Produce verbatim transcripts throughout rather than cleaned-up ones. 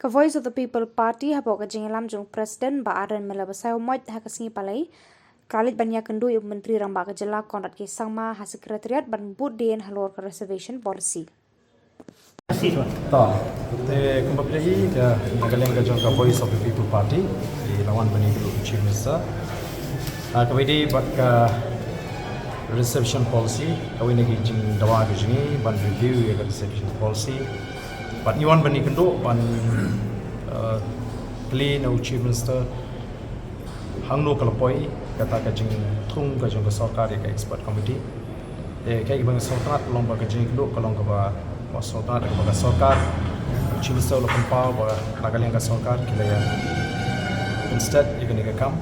Ka Voice of the People Party hapoh ka jingïalam jong President Bah Ardent Miller Basaiawmoit ha ka sngi Palei ka la leit ban ïakynduh ïa u Myntri Rangbah ka Jylla Conrad K Sangma ha Secretariat ban bud dien halor ka Reservation Policy. Ta te kumba phi ïohi ka na ka liang ka jong ka Voice of the People Party i la wan ban ïakynduh u Chief Minister. Ah, kaba ïadei bad ka Reservation Policy, kawei na ki jingdawa ka jong ngi ban review ïa ka Reservation Policy. Bad ngi wan ban ïakynduh ban ah, kylli na u Chief Minister hangno ka la poi kata ka jingthung ka jong ka sorkar ïa ka Expert Committee. Te kaei kaba nga sngewtynnat ka long ba ka jingïakynduh ka long kaba, ba sngewtynnat kaba ka sorkar, u Chief Minister u la pynpaw ba na ka liang ka sorkar ki la ïa pynsted ïa kane ka kam.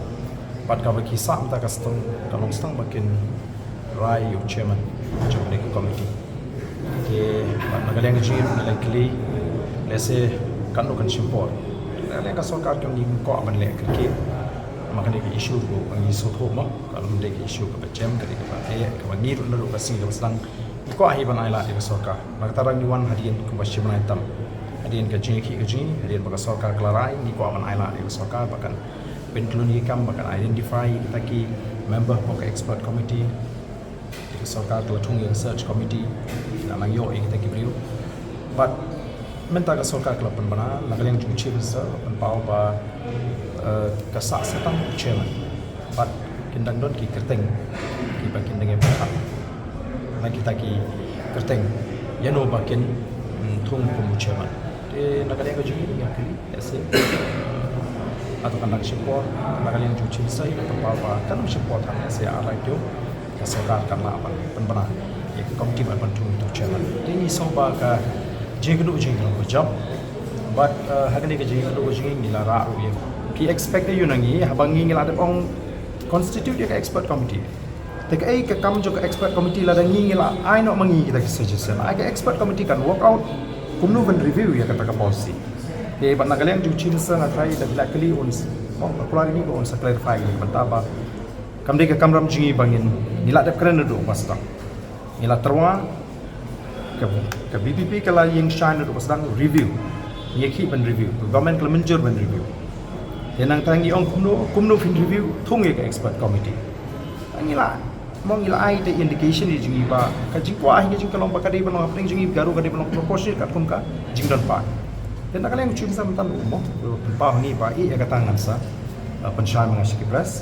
Bad kaba ki sah mynta ka step ka long tang ba kin rai ïa u Chairman jong kane ka committee. Te bad na ka liang ka jong ngi ruh ngi la kylli lehse katno kan shim por. Na ka liang ka sorkar ka jong ngi kim kwah ban leh kyrkieh. Namar kane ka issue ruh ba ngi sngewthuh mo, ka long dei ka issue kaba jem, ka dei kaba eh, kaba ngi ruh naduh ka sngi kaba sdang ngi kwah hi ban ailad ïa ka sorkar. Na kata ruh ngi wan hadien kaba shi bnai tam, hadien ka jingïakhih ka jong ngi, hadien ba ka sorkar ka la rai, ngi kwah ban ailad ïa ka sorkar ba kan pynkhlun ïa ki kam, ba kan identify ïa kita ki member hapoh ka Expert Committee. Ïa ka sorkar ka la thung ïa ka Search Committee, ki la nang ïoh ïa kita ki briew. Bad mynta ka sorkar ka la pynbna, na ka liang jong u Chief Minister la pynpaw ba eh, ka sah sa tang u Chairman. Bad kin dang don ki kyrteng kiba kin dang ïa pynpaw na kita ki kyrteng ïano ba kin mm, thung kum u Chairman. Te na ka liang ka jong ngi ngi kylli, ïa se. Hato kan dang shim por, na ka liang jong u Chief Minister i la pynpaw ba kan dang shim por tang, ïa se ar lai taïew ka sorkar kan lah ban pynbna ïa ka committee ban pynthung ïa u Chairman. Te ngi sngew ba ka jingïakynduh jong ngi ka long kaba jop. Bad eh, ha kane ka jingïakynduh ka jong ngi ngi la rah ruh ïa. Ki expect ïa u na ngi haba ngi ngi la dep ong constitute ïa ka Expert Committee. Te kaei ka kam jong ka Expert Committee lada ngi ngi la ai noh ma ngi kita ki suggestion. Ai ka Expert Committee kan work out kumno ban review ïa kata ka policy. Te bad na ka liang jong u Chief Minister nga tharai da la kylli un s-, mo, nga kular ïa ngi ba un sa clarify ïa ka bynta ba kam dei ka kamram jong ngi ba ngin, ngi la dep kren naduh ba sdang. Ngi la tyrwa, ka, ka VPP ka la ïeng shai naduh ba sdang, review. Ngi ïakhih ban review. Ka government ka la mynjur ban review. Te nangta ngi ong kumno, kumno phin review, thung ïa ka Expert Committee. Ngi la, mo, ngi la ai te indication ïa jong ngi ba ka jingkwah hi ka jong ka long ba ka dei ban long hapdeng jong ngi Garo, ka dei ban long proportionate katkum ka jingdon paid. Te na ka liang u Chief Minister mynta u, mo, u pynpaw ha ngi ba ïa kata ngan sa eh, pynshai ma nga sha ki press.